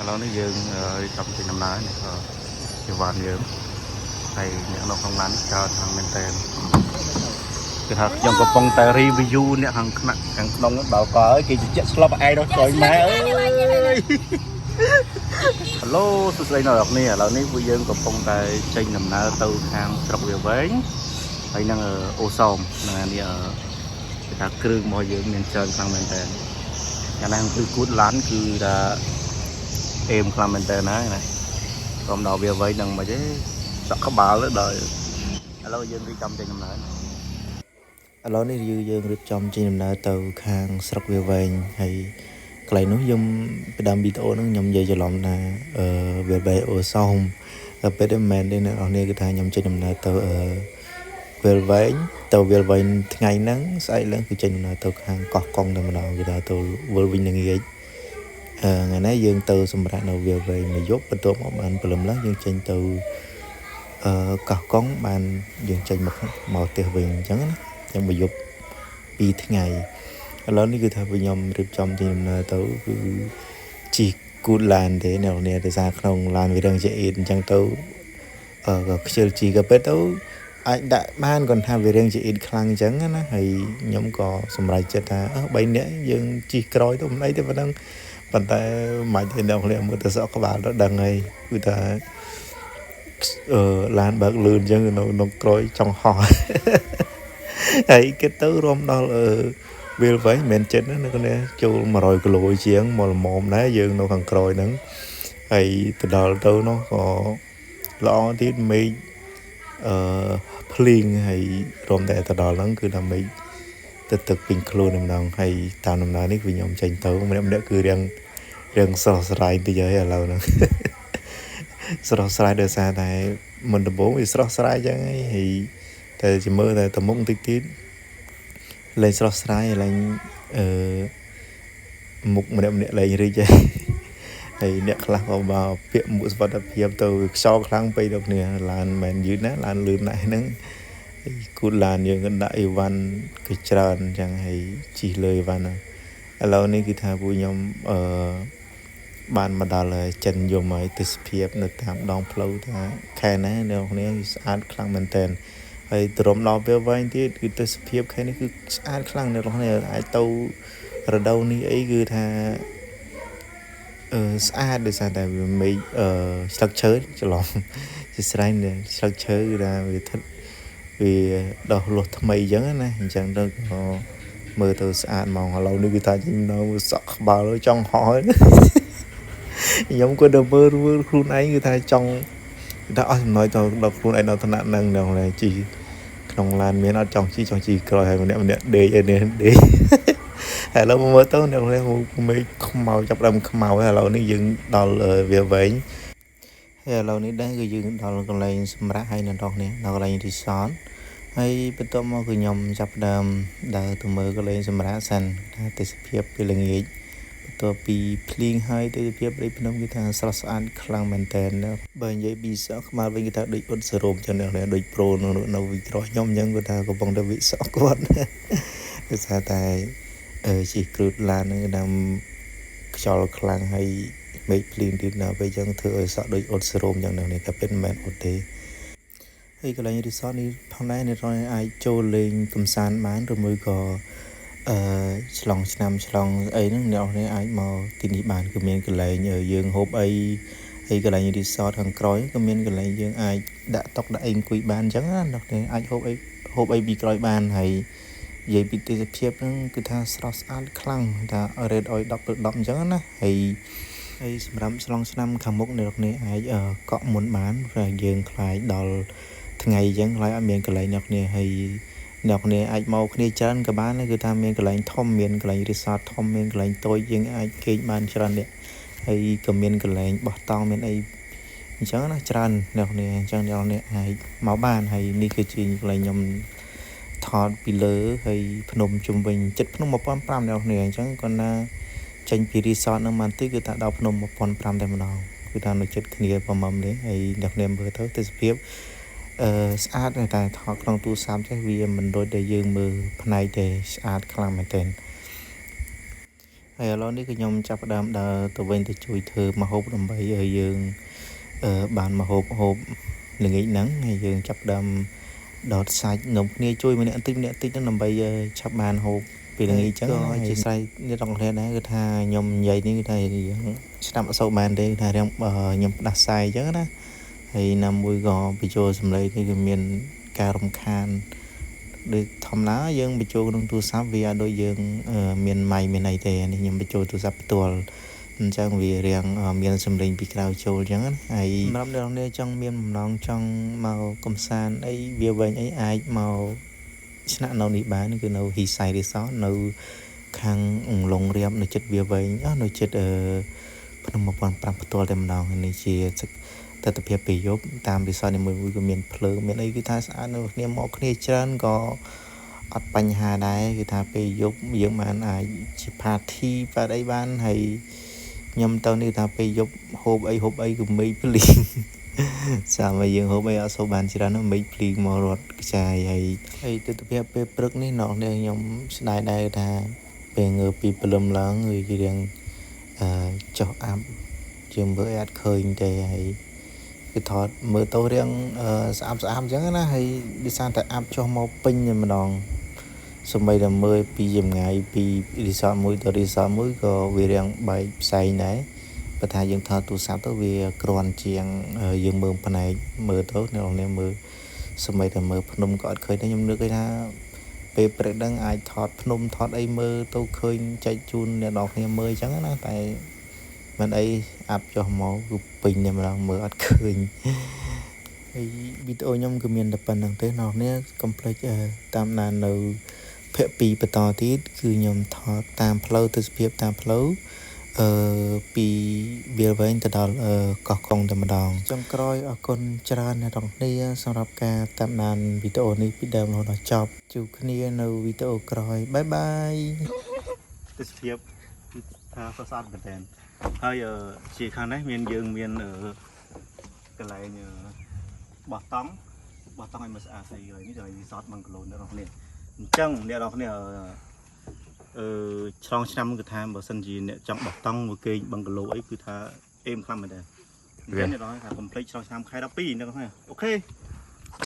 ឡូវនេះយើងរៀបចំចេញដំណើរនេះអីវ៉ាន់យើងហើយអ្នកនៅក្នុងឡាននេះច្រើនខ្លាំងមែនតើគឺថាខ្ញុំកំពុងតែ review អ្នកខាងថ្នាក់ខាងក្នុងហ្នឹងបើក៏អើយគេជជែកស្លប់ឯងដល់ក្រោយម៉ែអើយ Hello សួស្តីអ្នកនរគ្នាឥឡូវនេះពួកយើងកំពុងតែចេញដំណើរទៅខាងស្រុកវាវែងហើយនឹងអូសោមនឹងអានេះគេថាគ្រឿងរបស់យើងមានច្រើនខ្លាំងមែនតើយ៉ាងណាគឺគួតឡានគឺថាអេមខ្លាំងមែនតើណាណាក្រុមដល់វាវែងនឹងមិនទេសក់ក្បាលទៅដល់ឥឡូវយើងរៀបចំចេញដំណើរណា ឥឡូវនេះយើងរៀបចំចេញដំណើរទៅខាងស្រុកវាវែងហើយកន្លែងនោះខ្ញុំពីដើមវីដេអូហ្នឹងខ្ញុំនិយាយច្រឡំថាវាលវែងអូសោមតែពេលនេះមិនមែនទេអ្នកនរគ្នាគឺថាខ្ញុំចេញដំណើរទៅវាលវែងទៅវាលវែងថ្ងៃហ្នឹងស្អែកឡើងគឺចេញដំណើរទៅខាងកោះកុងតែម្ដងគឺថាទៅវិលវិញល្ងាចថ្ងៃនេះយើងទៅសម្រាប់នៅវាលវែងមួយយប់បន្ទាប់មកបានព្រលឹមឡើងយើងចេញទៅកោះកុងបានយើងចេញមកមកផ្ទះវិញអញ្ចឹងណាយ៉ាងមួយយប់2ថ្ងៃឥឡូវនេះគឺថាខ្ញុំរៀបចំចេញដំណើរទៅគឺជិះគូតឡានទេអ្នកនរដោយសារក្នុងឡានវារឿងជាអ៊ីតអញ្ចឹងទៅក៏ខ្ជិលជិះក៏ពេលទៅអាចដាក់បានគាត់ថាវារឿងជាអ៊ីតខ្លាំងអញ្ចឹងណាហើយខ្ញុំក៏សម្រេចចិត្តថាអឺ3នាក់យើងជិះក្រោយទៅមិនអីទេប៉ុណ្ណឹងប៉ុន្តែមិនទេអ្នកនរមើលទៅសក់ក្បាលទៅដឹងហើយគឺថាឡានបើកលឿនអញ្ចឹងនៅក្នុងក្រោយចង់ហោះ ហើយគិតទៅរួមដល់វាលវែងមិនមែនចិត្តណានៅគ្នាចូល100គីឡូជាងមកល្មមដែរយើងនៅខាងក្រោយហ្នឹងហើយទៅដល់ទៅនោះក៏ល្អទៀតមេឃអឺភ្លៀងហើយរួមតែទៅដល់ហ្នឹងគឺថាមេឃទៅទឹកពេញខ្លួនតែម្ដងហើយតាមដំណើរនេះគឺខ្ញុំចេញទៅម្នាក់ម្នាក់គឺរៀងរៀងស្រស់ស្រាយតិចហើយឥឡូវហ្នឹង ស្រស់ស្រាយដោយសារតែមុនដំបូងវាស្រស់ស្រាយចឹងហើយហើយតែជាមើលតែតមុខបន្តិចទៀតលែងស្រស់ស្រាយលែងអឺមុខម្នាក់ម្នាក់លែងរីកហើយហើយអ្នកខ្លះក៏មកពាក់មួកសុវត្ថិភាពទៅវាខ្យល់ខ្លាំងពេកដល់គ្នាឡានមិនមែនយឺតណាឡានលឿនណាស់ហ្នឹងហើយគូតឡានយើងក៏ដាក់អីវ៉ាន់ក៏ច្រើនអញ្ចឹងហើយជិះលើអីវ៉ាន់ហ្នឹងឥឡូវនេះគឺថាពួកខ្ញុំបានមកដល់ចិនយំហើយទេសភាពនៅតាមដងផ្លូវថាខែណាអ្នកនរគ្នាស្អាតខ្លាំងមែនតើហើយទ្រាំដល់ពេលវែងទៀតគឺទេសភាពខែនេះគឺស្អាតខ្លាំងអ្នកនរគ្នាអាចទៅរដូវនេះអីគឺថាស្អាតដោយសារតែវាមេឃស្លឹកឈើច្រឡំជាស្រ័យស្លឹកឈើគឺថាវាថិតវាដោះលាស់ថ្មីអញ្ចឹងណាអញ្ចឹងទៅក៏មើលទៅស្អាតហ្មងឥឡូវនេះគឺថាចេញនៅសក់ក្បាលចង់ហោះហើយ ខ្ញុំក៏ទៅមើលមើលខ្លួនឯងគឺថាចង់គឺថាអស់ចំណុចទៅដល់ខ្លួនឯងដល់ថ្នាក់ហ្នឹងដល់ជីក្នុងឡានមានអត់ចង់ជីចង់ជីក្រោយហើយម្នាក់ម្នាក់ដេកឯនេះដេក ហើយឥឡូវមកមើលទៅអ្នកនេះមេឃខ្មៅចាប់ដើមខ្មៅហើយឥឡូវនេះយើងដល់វាវែងហើយឥឡូវនេះដែរគឺយើងដល់កន្លែងសម្រាប់ហើយអ្នកនរគ្នាដល់កន្លែង resort ហើយបន្ទាប់មកគឺខ្ញុំចាប់ផ្ដើមដើរទៅមើលកន្លែងសម្រាប់សិនថាទេសភាពពេលល្ងាចបន្ទាប់ពីភ្លៀងហើយទេសភាពព្រៃភ្នំគឺថាស្រស់ស្អាតខ្លាំងមែនតើបើនិយាយពីសក់ក្បាលវិញគឺថាដូចអ៊ុតសរោមចឹងអ្នកនរដូចប្រូនៅនៅវិក្រខ្ញុំអញ្ចឹងគឺថាកំពុងតែវិសក់គាត់ ដោយសារតែជិះគ្រូតឡានហ្នឹងគឺថាខ្យល់ខ្លាំងហើយមេឃភ្លៀងទៀតដល់ពេលអញ្ចឹងធ្វើឲ្យសក់ដូចអ៊ុតសរោមចឹងនេះតែពិតមិនមែនអ៊ុតទេហើយកន្លែង resort នេះផងដែរអ្នកនរអាចចូលលេងកម្សាន្តបានឬមួយក៏ឆ្លងឆ្នាំឆ្លងអីហ្នឹងអ្នកនរអាចមកទីនេះបានគឺមានកន្លែងយើងហូបអីហើយកន្លែង resort ខាងក្រោយក៏មានកន្លែងយើងអាចដាក់តុដាក់អីអង្គុយបានអញ្ចឹងណាអ្នកនរអាចហូបអីហូបអីពីក្រោយបានហើយនិយាយពីទេសភាពហ្នឹងគឺថាស្រស់ស្អាតខ្លាំងថា rate ឲ្យ10ទៅ10អញ្ចឹងណាហើយហើយសម្រាប់ឆ្លងឆ្នាំខាងមុខអ្នកនរអាចកក់មុនបានព្រោះយើងខ្លាចដល់ថ្ងៃអញ្ចឹងខ្លាចអត់មានកន្លែងអ្នកនរហើយអ្នកនរអាចមកគ្នាច្រើនក៏បានគឺថាមានកន្លែងធំមានកន្លែង resort ធំមានកន្លែងតូចយើងអាចគេងបានច្រើនអ្នកហើយក៏មានកន្លែងបោះតង់មានអីអញ្ចឹងណាច្រើនអ្នកនរអញ្ចឹងអ្នកនរអាចមកបានហើយនេះគឺជាកន្លែងខ្ញុំថតពីលើហើយភ្នំជុំវិញចិត្តភ្នំ1500អ្នកនរអញ្ចឹងគាត់ណាចេញពី resort ហ្នឹងបានតិចគឺថាដល់ភ្នំ1500តែម្ដងគឺថានៅចិត្តគ្នាប្រមុំនេះហើយអ្នកនរមើលទៅទេសភាពស្អាតតែថតក្នុងទូរស័ព្ទចេះវាមិនដូចដែលយើងមើលផ្នែកទេស្អាតខ្លាំងមែនទែន ហើយឥឡូវនេះគឺខ្ញុំចាប់ផ្ដើមដើរទៅវិញទៅជួយធ្វើម្ហូបដើម្បីឲ្យយើងអឺបានម្ហូបហូបល្ងាចហ្នឹងហើយយើងចាប់ផ្ដើមដោតសាច់នំគ្នាជួយម្នាក់បន្តិចម្នាក់បន្តិចហ្នឹងដើម្បីឆាប់បានហូបពេលល្ងាចអញ្ចឹងណាជាស្រ័យអ្នកទាំងគ្នាដែរគឺថាខ្ញុំនិយាយនេះគឺថាយើងស្ដាប់អត់សូវបានទេគឺថារៀងខ្ញុំផ្ដាសាយអញ្ចឹងណាហើយណាមួយក៏បញ្ចូលសម្លេងនេះគឺមានការរំខានដូចធម្មតាយើងបញ្ចូលក្នុងទូរស័ព្ទវាអត់ដូចយើងមានម៉ៃមានអីទេនេះខ្ញុំបញ្ចូលទូរស័ព្ទផ្ទាល់អញ្ចឹងវារៀងមានសម្លេងពីក្រៅចូលអញ្ចឹងណាហើយសម្រាប់អ្នកនរចង់មានបំណងចង់មកកំសាន្តអីវាវិញអីអាចមកស្នាក់នៅនេះបានគឺនៅ Hillside Resort នៅខាងអង្លង់រៀបនៅចិត្តវាវែងនៅចិត្តអឺភ្នំ1005ផ្ទាល់តែម្ដងនេះជាទស្សនភាពពេលយប់តាម resort នីមួយៗក៏មានភ្លើងមានអីគឺថាស្អាតនៅគ្នាមកគ្នាច្រើនក៏អត់បញ្ហាដែរគឺថាពេលយប់យើងបានអាចជា party បាត់អីបានហើយខ្ញុំទៅនេះថាពេលយប់ហូបអីហូបអីគឺមេឃភ្លៀងសាមយើងហូបអីអត់សូវបានច្រើននោះមេឃភ្លៀងមករត់ខ្ចាយហើយហើយទស្សនភាពពេលព្រឹកនេះអ្នកនេះខ្ញុំស្ដាយដែរថាពេលងើបពីព្រលឹមឡើងគឺរៀងអឺចុះអាប់ជាមើលអីអត់ឃើញទេហើយគឺថតមើលទៅរៀងស្អាតស្អាតអញ្ចឹងណាហើយដោយសារតែអាប់ចុះមកពេញតែម្ដងសម្បីតែមើលពីចម្ងាយពី resort មួយទៅ resort មួយក៏វារៀងបែកផ្សែងដែរបើថាយើងថតទូរស័ព្ទទៅវាគ្រាន់ជាងយើងមើលផ្នែកមើលទៅអ្នកនរមើលសម្បីតែមើលភ្នំក៏អត់ឃើញដែរខ្ញុំនឹកថាពេលព្រឹកហ្នឹងអាចថតភ្នំថតអីមើលទៅឃើញចែកជូនអ្នកនរគ្នាមើលអញ្ចឹងណាតែមិនអីអាប់ចុះមកគឺពេញតែម្ដងមើលអត់ឃើញហើយវីដេអូខ្ញុំគឺមានតែប៉ុណ្្នឹងទេអ្នកនរកុំភ្លេចតាមដាននៅភាគ2បន្តទៀតគឺខ្ញុំថតតាមផ្លូវទស្សនភាពតាមផ្លូវអឺពីវាលវែងទៅដល់កោះកុងតែម្ដងចុងក្រោយអរគុណច្រើនអ្នកទាំងគ្នាសម្រាប់ការតាមដានវីដេអូនេះពីដើមរហូតដល់ចប់ជួបគ្នានៅវីដេអូក្រោយ bye bye. ទេសភាពគឺថាស្អាតមែនទែនហើយជាខាងនេះមានយើងមានកន្លែងបោះតង់បោះតង់ឲ្យមកស្អាតស្អីកន្លែងនេះកន្លែង resort bungalow អ្នកនរគ្នាអញ្ចឹងអ្នកនរគ្នាអឺឆ្លងឆ្នាំគឺថាបើសិនជាអ្នកចង់បោះតង់មកគេង bungalow អីគឺថាអេមខ្លាំងមែនទែនអញ្ចឹងអ្នកនរថាកុំភ្លេចឆ្លងឆ្នាំខែ12អ្នកនរគ្នាOK.